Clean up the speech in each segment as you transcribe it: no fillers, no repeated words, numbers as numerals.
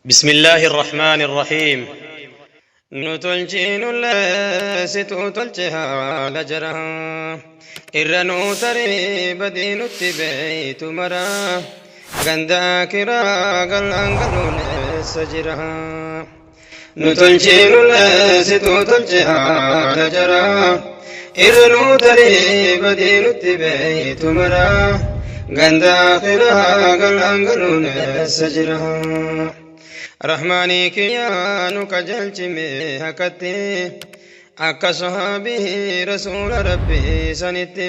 بسم الله الرحمن الرحيم. Nu tolchiinullee situu tolche haala jara, irra nuu tarii badii nutti beeytu mara, ganda akiraa gallaan galuun eessa jira? Nu tolchiinullee situu tolche haala jara, irra nuu tarii badii nutti beeytu mara, ganda akiraa gallaan galuun eessa jira? Rahmaanii kiyyaa nu qajeelchime hakatti, akka sahaabii rasuula rabbii sanitti.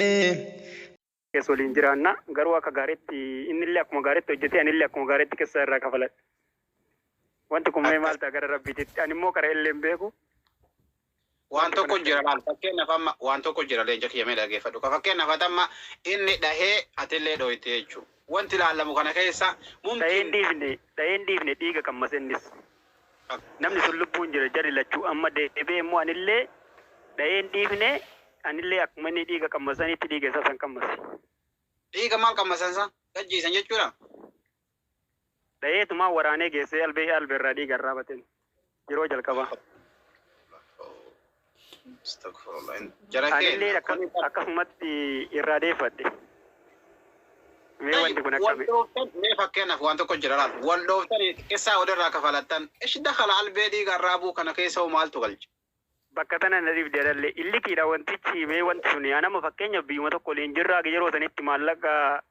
Keessa waliin jiraanna, garuu akka gaariitti innillee akkuma gaariitti hojjete, anillee akkuma gaariitti keessa irraa kafaladhe. Wanti kun mee maal ta'a gara rabbiititti? Ani immoo kara illee hin beeku. Waan tokko jira, laal, fakkeenyaaf amma waan tokko jira, leenca kiyya, mee dhageeffadhu. Ka fakkeenyaaf ati amma inni dhahee atillee dhoyte jechuudha. Wanti ilaallamu kana keessa Dhaheen mumkin dhiifne, dhaheen dhiifne, dhiiga qammas innis. Namni sun lubbuun jira, jarri lachuu. Amma deebi'ee immoo anillee dhaheen dhiifne, anillee akkuma inni dhiiga qammasanitti dhiiga isaa san qammase. Dhiiga maal qammasansa? Gajjiisan jechuudha. Dhaheetumaa waraanee geessee albee albeerraa dhiiga irraa bateen yeroo jalqabaa. Astaghfirullah. Jara Anillee keenya akkasumatti irraa deeffadhe. Mee wanti kun wal akkami? Dhooftan, mee fakkeenyaaf waan tokko jira, laal, wal dhooftanii qissaa walirraa kafalattan, ish dakala albee dhiiga irraa buu kana keessa hoo maaltu galche? Bakka tana na dhibde dhalle illikiidha wantichi. Mee wanti sun anama fakkeenyaaf biyyuma tokko waliin jirraa, yeroo sanitti maallaqa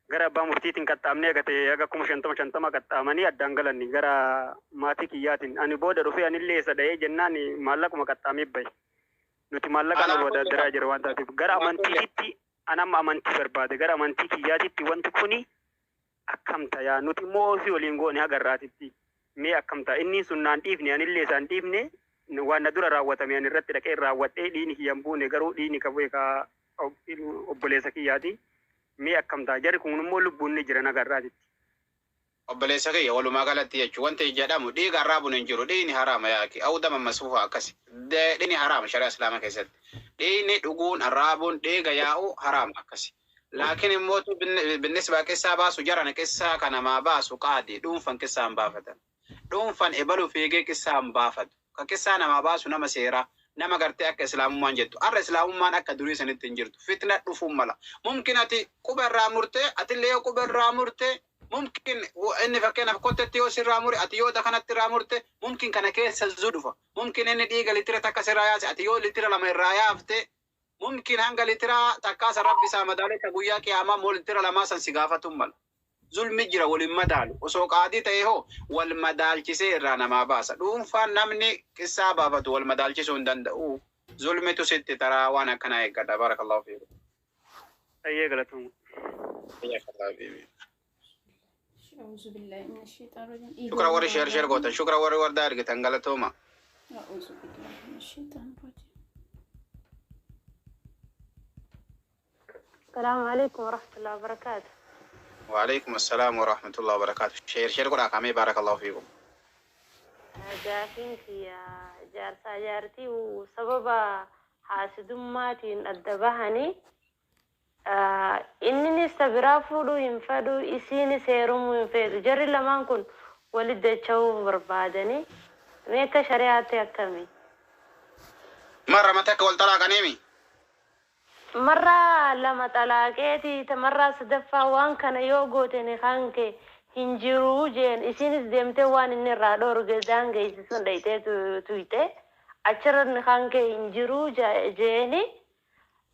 gara abbaa murtiitiin qaxxaamnee agate haga 50,000 50 qaxxaamanii addaan galanni gara maatii kiyyaatiin. Ani booda dhufee anillee isa dhahee jennaan maallaquma qaxxaamee bahe. Nuti maallaqaan Alaa ol kulli wadaaddaraa jira waan taateef gara Alaa kulli amantiititti an amma amantii barbaade, gara amantii kiyyaatitti wanti kuni akkam tayaa? Nuti immoo ofii waliin goone haga irraatitti, mee akkam ta'a? Inni sun naan dhiifne, anillee isaan dhiifne. Waan na dura raawwatame ani irratti dhaqee raawwadhee dhiini kiyya hin buune, garuu dhiini ka bu'e ka obboleessa kiyyaati. Mee akkam ta'a? Jarri kun immoo lubbuun ni jiran haga irraatitti. Obboleessa kiyya, walumaa galatti jechuun wanti jedhamu dhiiga arraabuun hin jiru. Dhiigni haraama yaaki au dama masfuufa akkasi. Dhiigni haraama shari'a Islaama keessatti. Dhiigni dhuguun, arraabuun, dhiiga yaa'u haraama akkasi. Laakiin immoo binnisbaa qissaa baasu jarana qissaa ka namaa baasu qaadi dhuunfan qissaa hin baafatan. Dhuunfan ebalu fiigee qissaa hin baafatu. Ka qissaa namaa baasu nama seeraa, nama gartee akka Islaamummaan jettu. Har'a Islaamummaan akka durii sanitti hin jirtu. Fitna dhufuun mala. Mumkin ati quba irraa murtee, atillee yoo quba irraa murte, mumkin inni fakkeenyaaf kottetti yoo sirraa mure, ati yoo kanatti irraa murte, mumkin kana keessa zu dhufa. Mumkin inni dhiiga litira 1 sirraa yaase, ati yoo litira 2 irraa yaafte, mumkin hanga litira 1 san Rabbi isaa madaalee ka guyyaa qiyaamaa moo litira 2 san si gaafatuun mala. Zulmi jira, wal hin madaalu. Osoo qaadii ta'e hoo wal madaalchisee irraa namaa baasa. Dhuunfaan namni qissaa baafatu wal madaalchisuu hin danda'u. Zulmitu sitti taraa, waan akkanaa eeggadha. Barakallahu fiikum. Ayyee, galatooma. Hayyakallah habibi. أعوذ بالله من الشيطان الرجيم. Dhiiga Shukra warri walirraa share share arraabuun. gootan. Shukra warri wardaa argitan, galatooma. أعوذ بالله من الشيطان الرجيم. السلام عليكم ورحمة الله وبركاته. وعليكم السلام ورحمة الله وبركاته. Share share godhaa kamee, barakallahu fiikum. Gaafiin kiyya, jaarsaa jaartii sababa haasidummaatiin adda bahanii, inninis ta biraa fuudhuu hin fedhu, isiinis heerumuu hin feetu. Jarri lamaan kun walitti dacha'uu barbaadanii, mee akka shari'aatti akkami? Marra mata akka wal xalaaqaniimi. Marraa lama xalaaqeeti, marraa sadaffaa waan kana yoo goote ni kan kee hin jiruu jeen. Isiinis deemtee waan inni irraa dhoorge daangeessi sun dhayxee tuyte, achirra ni kan kee hin jiruu jeeni.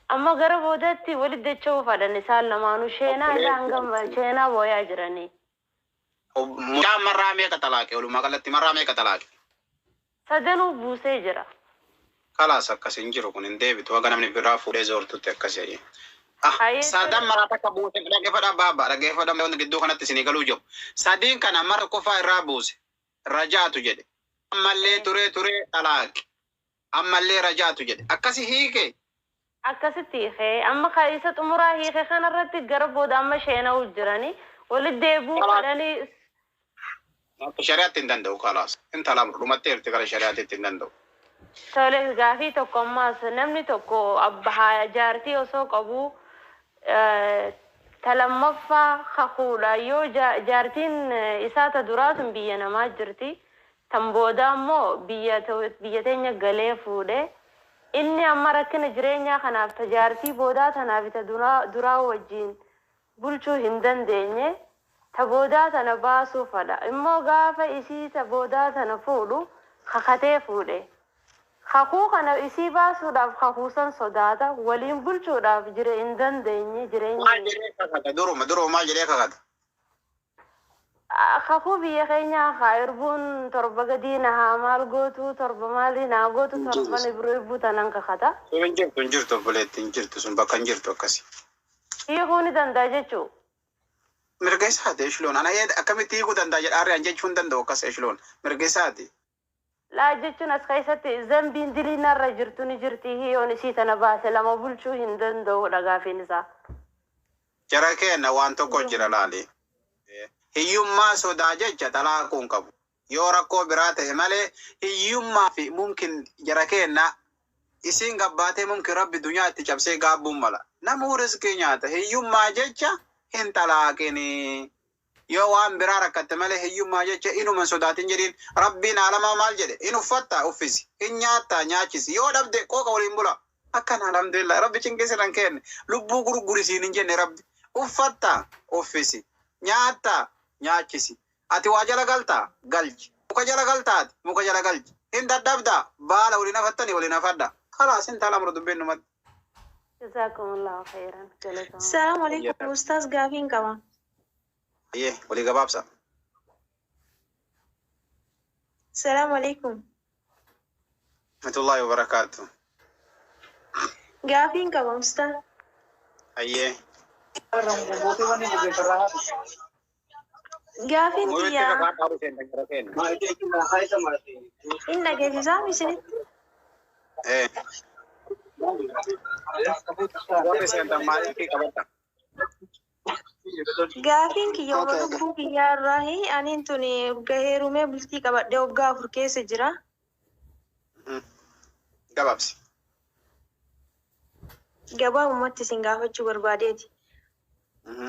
Amma gara boodatti walitti dacha'uu fadhan isaan lamaanuu, sheenaa isaan gama sheenaa booyaa jiranii. Mucaan marraa meeqa xalaaqe? Walumaa galatti marraa meeqa xalaaqe? Sadanuu buusee jira. Kalaas, akkas hin jiru, kun hin deebitu. Haga namni biraa fuudhee zoortutti akkasi. Ah, Hayyee. Sadan maraa takka buuse, dhaggeeffadha baaba, dhaggeeffadha, wanti gidduu kanatti isinii galuu jiru. Sadiin kana mara tokkoffaa irraa buuse. Rajaatu jedhe. Ammallee turee turee xalaaqe. Ammallee rajaatu jedhe. Akkasi hiike. Akkasitti hiikee, amma ka isa xumuraa hiike kanarratti gara booda amma sheena'uu jiranii walitti deebi'uu fedhanii. Akka shari'aatti hin danda'u, kalaas. Intala dhumatteerti, gara shari'aatti hin danda'u. Tole, gaafii tokko ammaas, namni tokko abbaa jaartii osoo qabu Ta lammaffaa kakuudha yoo jaartiin isaa ta duraa sun biyya namaa jirti. Tan boodaa immoo biyya teenya galee fuudhe. Inni amma rakkina jireenyaa kanaaf ta jaartii boodaa tanaaf ta duraa wajjin bulchuu hin dandeenye. Ta boodaa tana baasuu fadha. Immoo gaafa isii ta boodaa tana fuudhu kakatee fuudhe. Kakuu kana isii baasuudhaaf kakuu san sodaata. Waliin bulchuudhaaf jire hin dandeenye jireenya. Maal jedhee kakata? Duruma duruma maal jedhee kakata? Kakuu biyya keenyaa haa irbuun torba gadii na haa maal gootu, torba maalii naa gootu, torban irbuu tanan kakata. Sun hin jirtu, hin jirtu obboleetti, hin jirtu, sun bakka hin jirtu akkasi. Hiikuu ni danda'a jechuu. Mirga isaati Eshloon. Ana akkamitti hiikuu danda'a jedhaa an jechuu hin danda'u akkas Eshloon. Mirga isaati. Laa jechuun as keessatti zambiin dilii narra jirtu ni jirti, yoon isii tana baase lama bulchuu hin danda'u gaafiin isaa. Jara keenya waan tokko jira laali. Hiyyummaa sodaa jecha talaaquu hin qabu. Yoo rakkoo biraa ta'e malee hiyyummaa fi mumkin jara keenya isiin gabbaatee mumkin rabbi dunyaa itti cabsee gaabbuun mala. Namuu riskii nyaata. Hiyyummaa jecha hin talaaqini. Yoo waan biraa rakkatte malee hiyyummaa jecha inuma hin sodaatin jedhiin. Rabbiin alamaa maal jedhe? In uffatta uffisi, hin nyaatta nyaachisi, yoo dhabde qooqa waliin bula. Akkana alhamdulillah, rabbi cinqisiran kenne, lubbuu gurgurisiin hin jenne. Rabbi uffatta uffisi, nyaatta nyaachisi, ati waa jala galtaa galchi, muka jala galtaati muka jala galchi, hin dadhabda baala waliin hafattani waliin hafadha. Kalaas hin taala muru dubbeen numatti. Jazakumullahu khairan. Galatoomaa. Salaamu alaikum ustaaz, gaafiin qaba. Ayyee, walii gabaabsa. Salaamu alaikum. Rahmatullahi wabarakaatu. Gaafiin qaba ustaaz. Ayyee. Gaafiin tiyyaa hin dhageessisaa isinitti? Eh. Warri seentan maaliif qabata? Gaafiin kiyya warra lubbuu kiyyaa irraa aniin tun heerumee bultii qabadhee waggaa 4 keessa jira. Gabaabsi. Gabaabumatti isin gaafachuu barbaadeeti.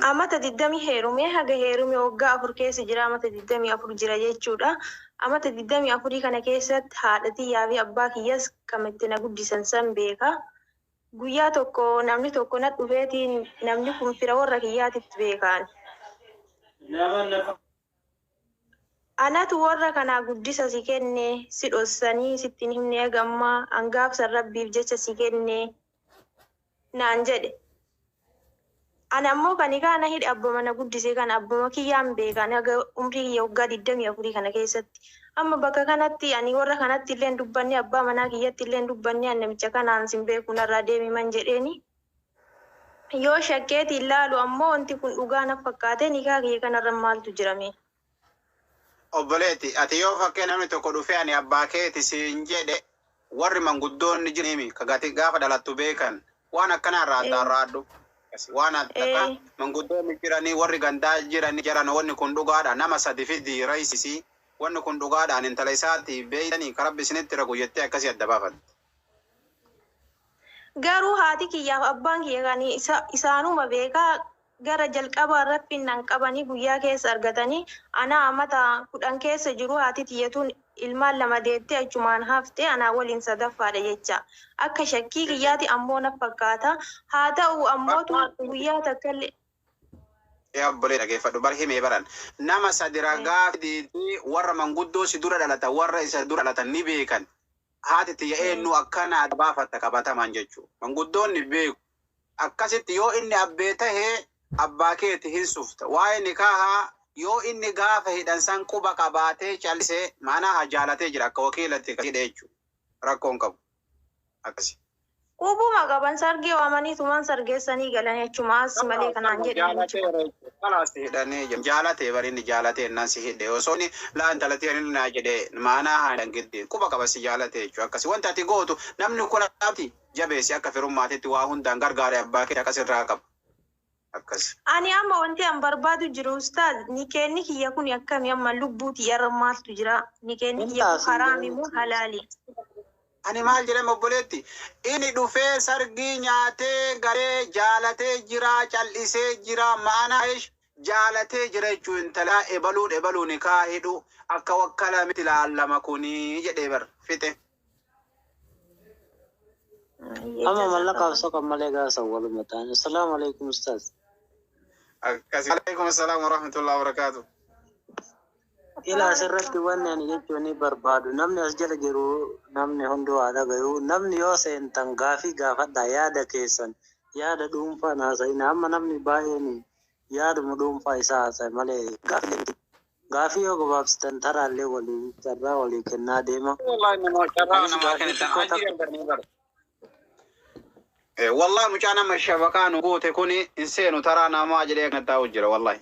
Amata 20 heerumee, haga heerumee waggaa 4 keessa jira, amata 24 jira jechuudha. Amata 24 kana keessatti haadha tiyyaa fi abbaa kiyyas kan itti na guddisan san beeka. Guyyaa tokko namni tokko na dhufeetiin, namni kun fira warra kiyyaatitti beekaan. Anatu warra kanaa guddisa si kenne, si dhossanii sitti hin himne, hagammaa hangaafsan rabbiif jecha si kenne naan jedhe. Ani ammoo kan kana hidhe abbuma na guddise kana, abbuma kiyyaan beekan haga umrii kiyya waggaa 24 kana keessatti. Amma bakka kanatti ani warra kanatti illee hin dubbanne, abbaa manaa kiyyatti illee hin dubbanne, ani namicha kanaan sin beeku, narraa deemi man jedheeni. Yoo shakkeeti ilaalu ammoo wanti kun dhugaa na fakkaate, nikaa kiyya kanarra maaltu jirame? Obboleetti, ati yoo fakkee namni tokko dhufee ani abbaa keeti siin jedhe, warri manguddoonni jirani ka gati gaafa dhalattu beekan waan akkanaa irraa addaan raaddu. Waan akka manguddoonni jiranii, warri gandaa jiranii jiran, wanni kun dhugaadha, nama sadi fidi raisisi, wanni kun dhugaadhaan intala isaati beeytanii ka rabbi isinitti ragu jettee akkasii adda baafatte. Garuu haati kiyyaaf abbaan kiyya kan isaanuma beekaa, gara jalqabaa irratti nan qabanii guyyaa keessa argatanii, anaa amata 10 keessa jiru haati tiyyatuun ilmaan lama deettee achumaan hafte, anaa waliin sadaffaadha jecha. Akka shakkii kiyyaati ammoo na fakkaata. Haa ta'u ammootu guyyaa takkallee. Yaa obbolee, dhageeffadhu, bar himee baran nama sadi ragaa fidiitii, warra manguddoo si dura dhalatan, warra isa dura dhalatan ni beekan. Haati tiyya eenyu akkana adda baafatta qabataman jechuudha. Manguddoonni beeku. Akkasitti yoo inni abbee tahee abbaa keeti hin sufta. Waa'ee nikaahaa yoo inni gaafa hidhan san quba qabaatee callisee maanaa haa jaalatee jira, akka wakiilatti hidhe jechuudha. Rakkoon qabu. Akkasi. Qubuma qaban, sargee waamanii tuman sargeessanii galan jechuma as malee kanaan jedhe namichi kun. Kalaas hidhanii jiru. Jaalatee bari, inni jaalatee innaan si hidhe, osoo inni laa intalatti inni naa jedhe maanaa haa hidhan giddi quba qaba, si jaalatee jechuudha. Akkasi wanta ati gootu namni kun ati jabeessi akka firummaatitti waa hundaan gargaare, abbaa kee akkas irraa qaba. Akkas. Ani amma wanti an barbaadu jiru ustaaz, nikeenni kiyya kun akkami? Amma lubbuu tiyyarra maaltu jira? Nikeenni kiyya kun haraami moo halaali? Ani maal jedhama obboleetti? Inni dhufee sargii nyaatee garee jaalatee jira, cal'isee jira, ma'anaa ish jaalatee jira jechuun intalaa ebaluun ebaluun kaa hidhu akka wakkalamtti ilaallama kunii jedhee bar fixe. Amma mallaqaaf soqan malee gaasa waluma ta'an. Assalaamu alaikum ustaaz. Akkasi. Alaikum assalaam wa rahmatullahi wa barakaatu. Ila asirratti wanni ani jechuun ni barbaadu. Namni as jala jiru namni hunduu haa dhagayu. Namni yoo seentan gaafii gaafadha yaada keessan yaada dhuunfaa haasa'ina. Amma namni baay'een yaaduma dhuunfaa isaa haasa'e malee gaafii miti. Gaafii yoo gabaabsitan taraallee walii carraa walii kennaa deema. Wallahi nama carraa Anis namaa gaafii kennitan xiqqoo takka ajiran barnee bara. Wallahi mucaa nama shabakaa nu goote kuni hin seenu taraa namaa jedhee kan taa'u jira wallahi.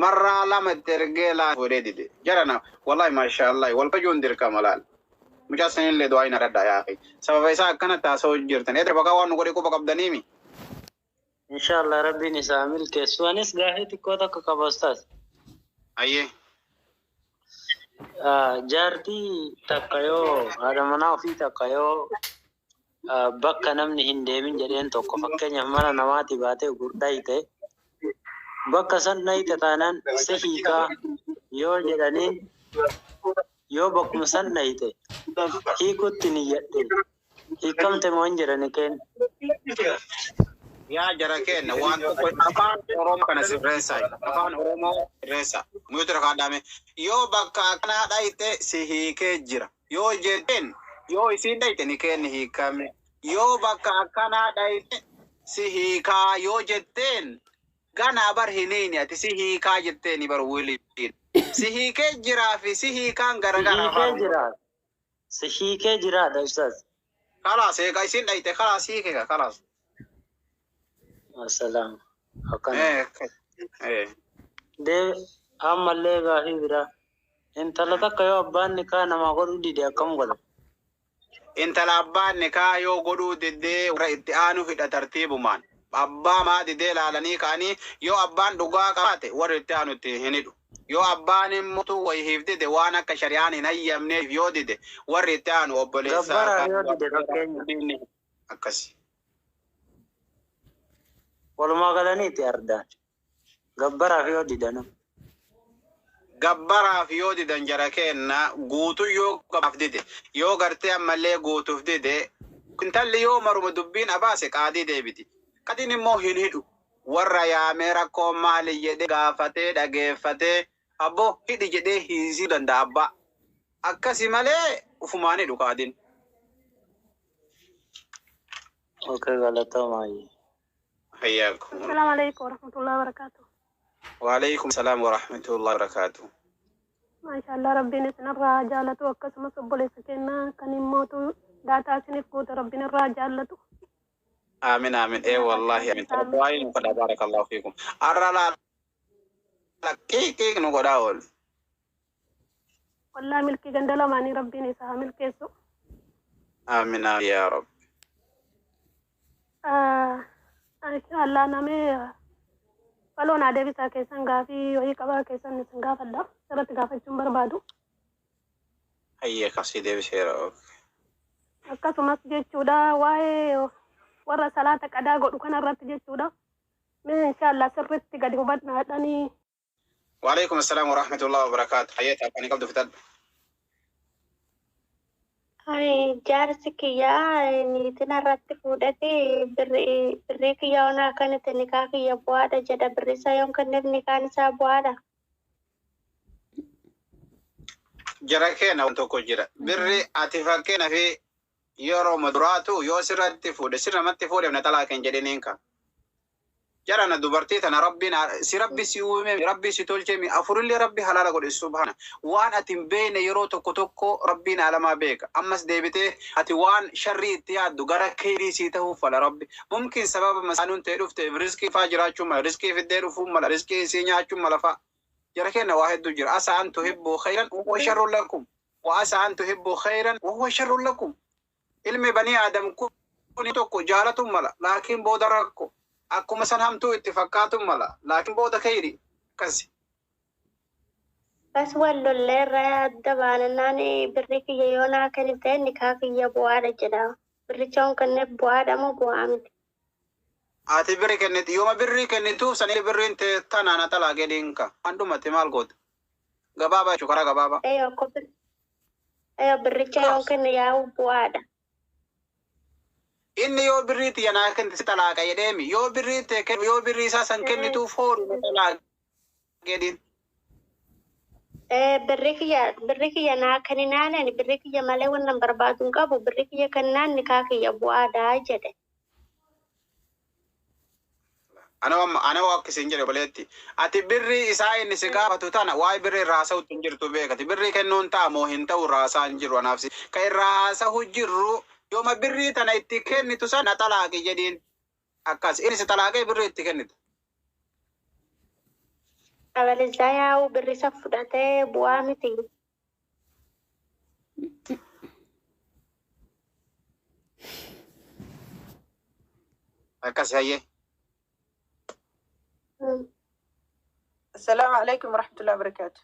Marraa lama itti ergee laa fuudhee dide. Jarana wallahi maashaallah wal kajuun dirqama laal. Mucaa sanillee du'aa hin adda yaa akhi. Sababa isaa akkana taasisuu jirtan. Eedra bakaa waan nu godhe quba qabdaniimi. Inshallah rabbiin isaa milkeessu. Anis gaafii xiqqoo takka qaba ustaaz. Ayyee. Jaartii takka yoo haadha manaa ofii takka yoo bakka namni hin deemin jedheen tokko fakkeenyaaf mana namaati baatee gurdayte bakka san dhayite taanaan si hiikaa yoo jedhaniin yoo bakkuma san dhayite hiikutti niyyadhe hiikamte moo hin jedhani keen. Yaa jara kenna waan tokko afaan Oromoo kana sirreessaa. Afaan Oromoo sirreessaa. Muyuutu kaadhame. Yoo bakka akkanaa dhayite si hiikee jira. Yoo jetteen yoo isiin dhayite ni kenni hiikame. Yoo bakka akkanaa dhayite si hiikaa yoo jetteen ganaa bar hiniini ati si hiikaa jetteeni bar wiliin. Si hiikee jiraa fi si hiikaan Si garagara hiikee afaan Oromoo. jira. Si hiikee jiraadha ustaaz. Kalaas eegaa isiin dhayite kalaas hiike kalaas. Assalaam. Akkana. Eh. Dee ammallee gaafii biraa. Intala takka yoo abbaan nikaa namaa godhuu dide akkam godha? Intala abbaan nikaa yoo godhuu didee warra itti aanu hidha tartiibumaan. Abbaa maa didee laalanii ka'anii yoo abbaan dhugaa qabaate warra itti aanu itti hin hidhu. Yoo abbaan immoo wayiif dide waan akka shari'aan hin hayyamneef yoo dide warri itti aanu obboleessaa Gabbaraaf kan yoo dide fakkeenya. akkasi. Walumaa galaniiti ardaan. Gabbaraaf yoo didanu. Gabbaraaf yoo didan jara kenna guutuu yoo gabaaf dide yoo gartee ammallee guutuuf dide intalli yoo maruma dubbiin abaase qaadii deebiti. Qaadiin immoo hin hidhu. Warra yaamee rakkoo maali jedhee gaafatee dhageeffatee abboo hidhi jedhee hiisuu danda'a abbaa. Akkasi malee ufumaan hidhu qaadiin. Okay, galatoomaa. Hayyaakum. Assalamu alaikum warahmatullahi wabarakatuh. Waalaikum salaam wa rahmatullahi wa barakaatuh. Maashaallah rabbiin isinirraa jaallatu akkasumas obboleessa keenya kan immootu daataa isiniif guute rabbiin irraa jaallatu. Aamin aamin. Ee wallahi aamin. Waa'ee nu godha baarakallahu fiikum. Arra laala qiiqiiq nu godhaa oolu. Wallaa milkii ganda lamaanii rabbiin isaa haa milkeessu. Aamin aamin yaa rabbi. Inshaallah namee baloon adeebisaa keessan gaafii wayii qabaa keessan isin gaafadha. Irratti gaafachuun barbaadu. Hayyee kasii deebiseera. Akkasumas jechuudha waa'ee warra salaata qadaa godhu kanarratti jechuudha. Mee inshaallah sirriitti gadi hubadhaadhanii Waalaikum assalaam wa rahmatullahi wa barakaatuh. Hayyee taphanii qabdu fitadhu. Ani jaarsi kiyyaa niitiin irratti fuudhate birrii kiyya onaa akkanatti nikaa kiyya bu'aadha jedha. Birri isaa yoon kenneef nikaan isaa bu'aadha. Jara keenya waan tokko jira. Birri ati fakkeenya fi yeroo duraatu yoo sirratti fuudhe sirramatti fuudhe na talaa kan jedhiniin kan. Jara na dubartii tana rabbiin si rabbi si uume rabbi si tolche mi afurillee rabbi halaala godhe subhaana. Waan ati hin beekne yeroo tokko tokko rabbiin alamaa beeka. Ammas deebitee ati waan sharrii itti yaaddu gara keerii sii ta'uuf fala rabbi. Mumkin sababa masaanuun ta'e dhufte riskii faa jiraachuu mala riskii fiddee dhufuu mala riskii isii nyaachuu mala faa. Jara keenya waa hedduu jira. Asa an tuhibbu khayran wa sharrun lakum. Wa asa an tuhibbu khayran wa huwa sharrun lakum. Ilmi banii aadam kun tokko jaalatu mala laakiin booda rakko. Akkuma san hamtuu itti fakkaatu mala laakiin booda khayri akkasi. Bas wal lollee irraa adda baanannaan birrii kiyya yoo naa kennite nikaa kiyya bu'aadha jedha. Birricha yoon kenneef bu'aadha moo bu'aa miti? Ati birri kenniti yooma birrii kennituuf sanii birriin tee tanaa na xalaa gedhiinka. Waan dhumate maal goota? Gabaabaa jechuun karaa gabaabaa. Eeyyoo akka eeyyoo birricha yoon kenne yaa'u bu'aadha. Inni yoo birrii tiyya naa kennite si xalaaqa jedheemi. Yoo birrii tee kennu yoo birrii isaa san kennituuf hoodhu na xalaaqa jedhiin. Birri kiyya naa kenninaan ani birri kiyya malee wannan barbaadu hin qabu birri kiyya kennaan nikaa kiyya bu'aadha jedhe. Ana ana akka isin jedhe obboleetti. Ati birrii isaa inni si gaafatu tana waa'ee birrii irraa haasa'utti hin jirtu beekati. Birrii kennuun ta'a moo hin ta'u irraa haasa'aa hin jiru anaaf si. Ka irraa haasa'u jirru yooma birrii tana itti kennitu sana xalaaqi jedhiin. Akkas inni si xalaaqee birrii itti kennita. Abalizaa yaa'u birri isa fudhatee bu'aa miti. Akkas hayyee. السلام عليكم ورحمة الله وبركاته.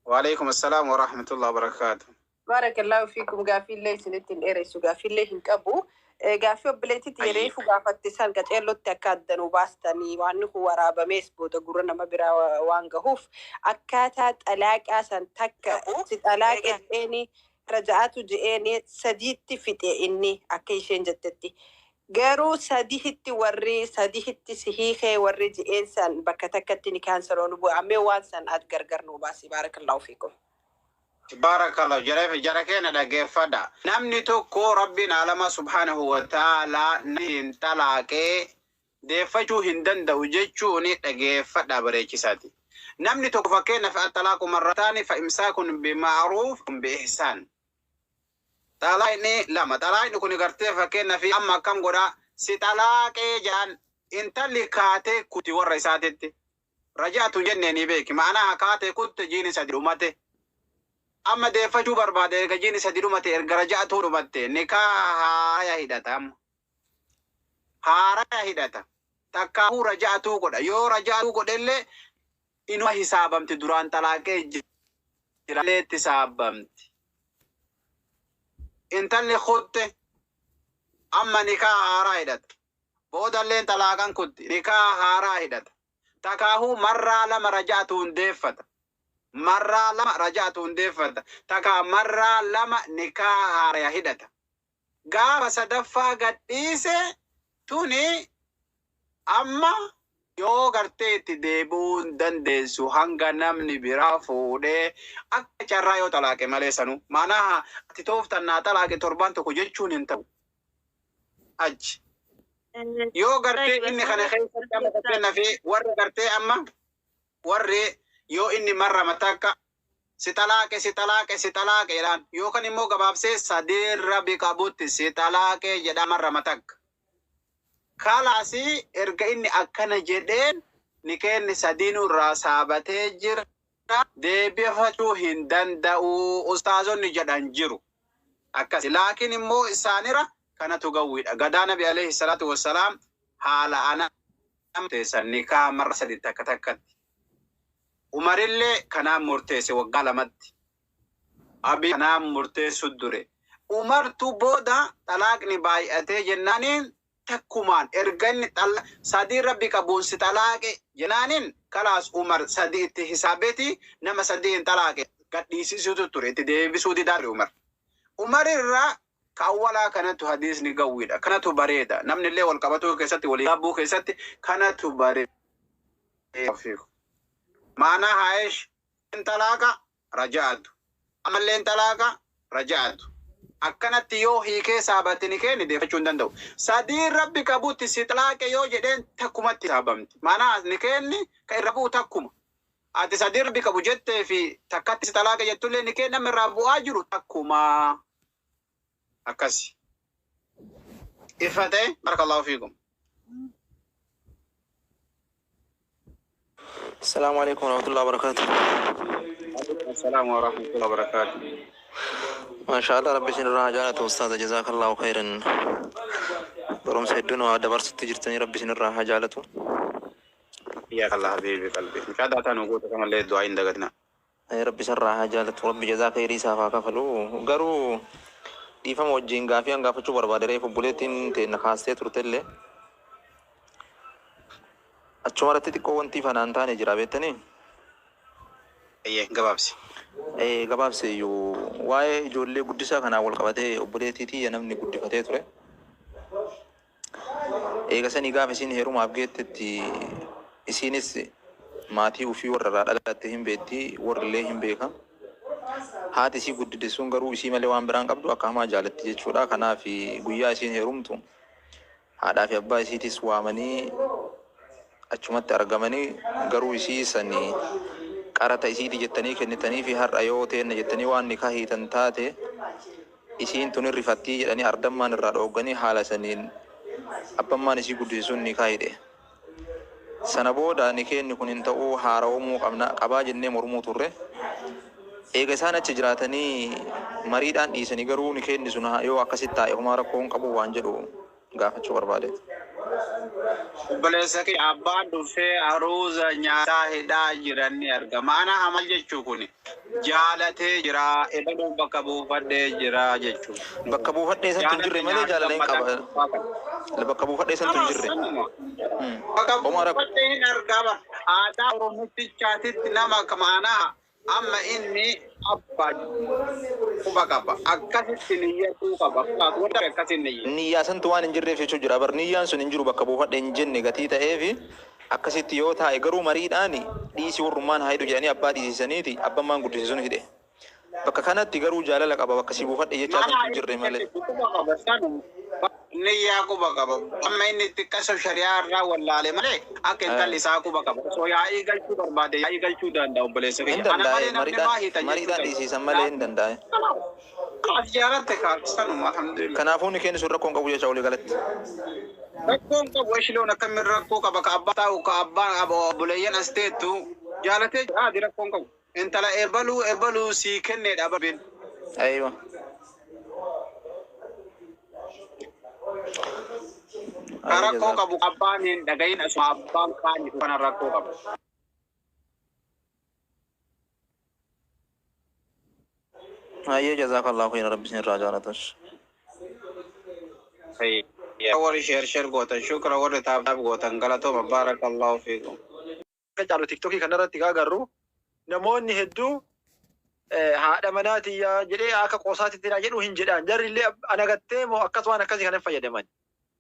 وعليكم السلام ورحمة الله وبركاته. بارك الله فيكم. Gaafii illee isinitti hin dheeressu, gaafii illee hin qabu. Gaafii obboleettitti Ayyee. Reefu gaafatte san qaceellotti akka addanuu baastanii waan kun waraabamees booda gurra nama biraa waan gahuuf akkaataa xalaaqaa san takka si xalaaqe je'eeni raja'atu je'eeni sadiitti fixe inni akka isheen jettetti. Garuu sadihitti warri sadihitti si hiikee warri je'een san bakka takkatti ni kaansaloon bu'a. Mee waan san at gargar nuu baasi, baarakallahu fiikum. Barakallahu jara jara keenya dhaggeeffadha. Namni tokko Rabbiin alama subhaanahu wa ta'ala hin xalaaqee deeffachuu hin danda'u jechuun dhaggeeffadha bareechisaati. Namni tokko fakkeenyaaf الطلاق مرتان فإمساك بمعروف بإحسان. Xalaaqni lama. Xalaaqni kun gartee fakkeenyaaf amma akkam godhaa si xalaaqee jaan intalli kaatee kuti warra isaatitti. Rajaatu jennee ni beeki. Ma'anaa kaatee kutte jiini sadi dhumate. Amma deeffachuu barbaade erga jiini sadi dhumate erga raja'atuu dhumatte nikaa haaraya hidhata amma. Haaraya hidhata. Takkaahuu raja'atuu godha. Yoo raja'atuu godhellee inuma hisaabamti duraan xalaaqee jira itti hisaabamti. Intalli kutte amma nikaa haaraa hidhata. Boodalleen xalaaqan kutti nikaa haaraa hidhata. Takkaahuu marraa lama raja'atuun deeffata. Marraa lama raja'atuun deeffata. Takkaa marraa lama nikaa haaraya hidhata. Gaafa sadaffaa gadhiise tuni amma yoo gartee itti deebi'uu hin dandeessu hanga namni biraa fuudhee akka carraa yoo xalaaqe malee sanuu. Maanaa ati tooftan naa xalaaqe torban tokko jechuun hin ta'u. Achi. Yoo gartee inni kana keessatti amma fakkeenyaaf warri gartee amma warri yoo inni marrama takka si xalaaqe si xalaaqe si xalaaqe jedhaan yookaan immoo gabaabsee sadeerra biqabutti si xalaaqe jedhaa marrama takka. Kalaasi erga inni akkana jedheen ni kenni sadiinuu irraa saabatee jira. Deebifachuu hin danda'u ustaazonni jedhan jiru. Akkasi laakiin immoo isaanira kanatu gawwiidha. Gadaa Nabi alayhi salaatu wassalaam haala ana murteessan nikaa marra sadi takka takkatti. Umarillee kanaan murteesse waggaa lamatti. Abi kanaan murteessu dure. Umartu booda xalaaqni baay'atee jennaaniin takkumaan erga inni sadii rabbi qabuun si xalaaqe jennaaniin kalaas Umar sadii itti hisaabeeti nama sadii hin xalaaqe gadhiisisuutu ture itti deebisuu didaarre Umar. Umar irraa ka awwalaa kanatu hadiisni gawwiidha. Kanatu bareeda. Namni illee wal qabatuu keessatti walii gaabbuu keessatti kanatu bareeda. Maanaa haayesh hin xalaaqa raja'atu. Ammallee hin xalaaqa raja'atu. Akkanatti yoo hiikee saabatti ni kenni deeffachuu hin danda'u. Sadii rabbi qabutti si xalaaqe yoo jedheen takkumatti saabamti. Maanaa ni kenni ka irra bu'u takkuma. Ati sadii rabbi qabu jettee fi takkatti si xalaaqe jettullee ni kenni nama irraa bu'aa jiru takkuma. Akkasi. Ifa ta'e barakallahu fiikum. السلام عليكم ورحمة الله وبركاته. السلام ورحمة الله وبركاته. ما شاء الله ربي سن الراحة أستاذ جزاك الله خيرا. Barumsa hedduu nu dabarsutti jirtanii rabbi isinirraa haa jaalatu. حياك الله حبيبي قلبي. مشاهدة نقول كما اللي دعاء دغتنا. Rabbi isarraa haa jaalatu, Rabbi jazaa khayrii isaaf haa kafalu. Garuu dhiifama wajjin gaafii an gaafachuu barbaade reefu obboleettiin teenna kaastee turtellee achuma irratti xiqqoo wanti ifa naan taane jira beektanii? Eeyyee, gabaabsi. Ee, gabaabse iyyuu waa'ee ijoollee guddisaa kanaan wal qabatee obboleettii tiyya namni guddifatee ture. Eega sanii gaafa isiin heerumaaf geettetti isiinis maatii ufii warra irraa dhalatte hin beetti, warrillee hin beeka. Haati isii guddide sun garuu isii malee waan biraa hin qabdu, akka hamaa jaalatti jechuudha. Kanaaf guyyaa isiin heerumtu haadhaa fi abbaa isiitis waamanii achumatti argamanii, garuu isii sani qarata isiiti jettanii kennitanii fi har'a yoo teenna jettanii waan nikaa hiitan taate isiin tun hin rifattii jedhanii ardammaan irraa dhoogganii haala saniin abbammaan isii guddise sun nikaa hidhe. Sana booda nikeenni kun hin ta'uu, haarawomuu qabna qabaa jennee mormuu turre. Eega isaan achi jiraatanii mariidhaan dhiisanii, garuu nikeenni sun yoo akkasitti taa'e homaa rakkoo hin qabu waan jedhu gaafachuu barbaade. Obboleessa kiyya, abbaan dhufee aruuza nyaataa hidhaa jiran ni argama. Ana amal jechuu kuni jaalatee jira, ebaluun bakka buufadhee jira jechuu. Bakka buufadhee santu hin jirre malee jaalala hin qaba. Bakka buufadhee santu hin jirre. Bakka Homaa rakkoo. buufadhee hin argama. Aadaa Oromitichaatitti nama maanaa amma inni abbaa quba qaba. Akkasitti niyyatuu qaba. Wanta akkasiin niyya. Niyyaa santu waan hin jirreef jechuu jira. Bar niyyaan sun hin jiru, bakka buufadhe hin jenne gatii ta'eefi akkasitti yoo taa'e, garuu mariidhaan dhiisii warrummaan haa hidhu jedhanii abbaa dhiisisaniiti abbammaan guddise sun hidhe. Bakka kanatti garuu jaalala qaba, bakka si buufadhe jechaa santu hin jirre malee. Quba qaba sanu. Niyyaa quba qaba. Amma inni xiqqasa shari'aa irraa wallaale malee akka intalli isaa quba qaba. Osoo yaa'ii galchuu barbaade yaa'ii galchuu danda'a, obboleessa Hin kiyya. Ana danda'e malee namni maa mariidhaan hiitan jechuu mariidhaan danda'a. dhiisisan malee hin danda'e. As jaalatte kaabsanuma, alhamdulillah. Kanaafuu nikeenni sun rakkoo hin qabu jecha walii galatti. Rakkoon qabu, eshiloon akkamiin rakkoo qaba? Ka abbaa taa'u, ka abbaan obboleeyyan as teettu jaalatee jira, rakkoon qabu. Intala ebaluu ebaluu sii kenneedha babeen. Aywa. Ka rakkoo qabu abbaan hin dhagahin, asuma abbaan kaan kana rakkoo qaba. Ayyee, jazakallahu khairan, Rabbi isin irraa jaalatus. Warri share share gootan shukra, warri tap tap gootan galatooma, barakallahu fiikum. Akka caalu TikTokii kanarratti agarru namoonni hedduu haadha manaatiyyaa jedhee akka qoosaatitti jedhu hin jedhaan, jarri illee anagattee moo akkas waan akkasii kana fayyadaman.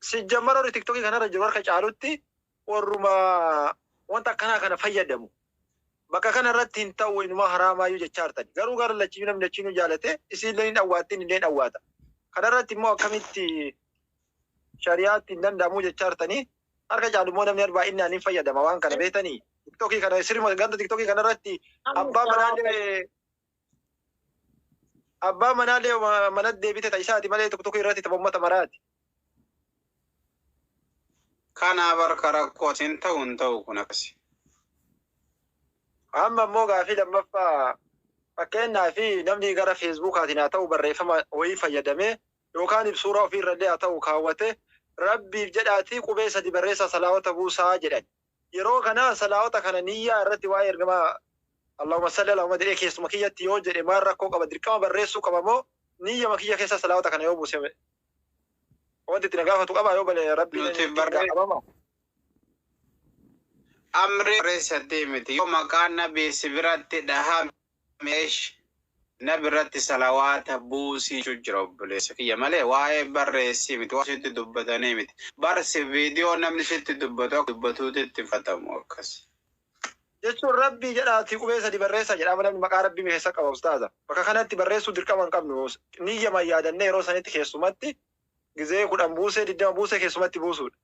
Sijjammar warri TikTokii kanarra jiru harka caalutti warruma wanta akkanaa kana fayyadamu. Bakka kanarratti hin ta'u, inuma haraamaayyuu jechaa jirtan. Garuu gara lachiyyuu namni lachiinuu jaalate isiillee hin dhawwaatti, illee hin dhawwaata. Kanarratti immoo akkamitti shari'aatti hin danda'amu jechaa jirtanii, harka caalu immoo namni baay'inaan hin fayyadama waan kana beektanii. TikTokii kana sirma ganda TikTokii kanarratti abbaa manaallee manatti deebite ta isaati malee TikTokii irratti tapha uummata maraati. Kana barka rakkoos hin ta'u, hin ta'u kun akkasi. Amma immoo gaafii lammaffaa, fakkeenyaa fi namni gara Facebookaatiin haa ta'u barreeffama wayii fayyadamee yookaan suuraa ofiirrallee haa ta'u kaawwate, Rabbiif jedhaatii qubee sadi barreessaa salaawata buusaa jedhan. Yeroo kana salaawata kana niyyaa irratti waa'ee ergamaa Allahumma salli ala Muhammad jedhee keessuma kiyyatti yoo jedhe maal rakkoo qaba? Dirqama barreessuu qaba moo niyyama kiyya keessa salaawata kana yoo buuse wanti itti na gaafatu qaba yoo bale Rabbiin Nuti ittiin gaafatama? Amri barreessatti miti. Yoo maqaan nabii si biratti dhahame nabi irratti salawaata buusii jira, obboleessa kiyya, malee waa'ee barreessii miti, waa sitti dubbatanii miti. Barsi viidiyoo namni sitti dubbatu akka dubbatuutti itti fatamu akkas. Jechuun Rabbii jedhaatii qubee sadi barreessaa jedhama, namni maqaa Rabbii keessa qaba ustaaza. Bakka kanatti barreessuu dirqama hin qabnu. Niyyama yaadannee yeroo sanitti keessumatti gizee 10 buusee, 20 buusee keessumatti buusuudha.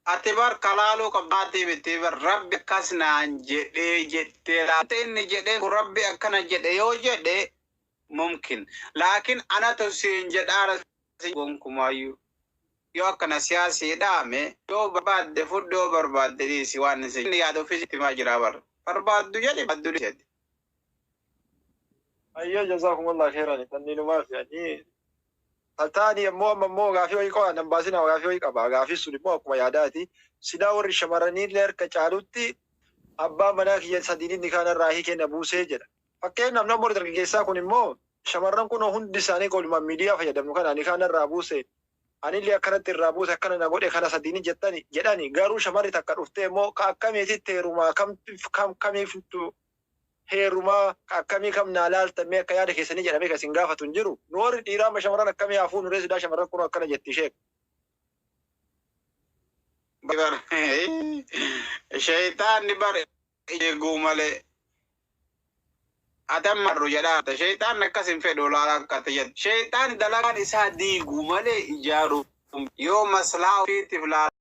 Ati bar kalaaluu qabdaatii miti bar, Rabbi akkas naan jedhee jettee laata, inni jedhee kun Rabbi akkana jedhe yoo jedhe mumkin. Laakiin anatu siin jedhaara gonkumaayyuu. Yoo akkana siyaasii dhaame, yoo barbaadde fudhu, yoo barbaadde dhiisi, waan isin yaada ofii sitti himaa jira bar. Barbaaddu jedhi, barbaaddu dhiisi. Ayyoo, jazakumullah khairan, tanniinumaaf yani taataani ammoo amma immoo gaafii wayii qaba, nan baasinaa, gaafii wayii qaba. Gaafii sun immoo akkuma yaadaati. Silaa warri shamarraniillee harka caalutti Abbaan manaa kiyya sadiin nikaa narraa hiikee na buusee jedha. Fakkeenyaaf namni warri dargaggeessaa kun immoo shamarran kun hundi isaanii qolumaan miidiyaa fayyadamu kana nikaa narraa buuse, anillee akkanatti irraa buuse, akkana na godhe, kana sadiini jettani jedhani. Garuu shamarri takka dhuftee immoo ka akkamiititti heerumaa, kam kam kamiiftu heerumaa, ka akkamii kam naa laaltamee akka yaada keessanii jedhamee kan isin gaafatu hin jiru. Nu warri dhiiraa amma shamarran akkamii haa fuunu ree? Silaa shamarran kun akkana jetti ishee. Bar shayxaanni bar eeguu malee ati amma marru jedhaa. Shayxaanni akkas hin fedhu laala akka ati jettu. Shayxaanni dalagaan isaa diiguu malee ijaaruu yoo maslahaa ofiitiif laala.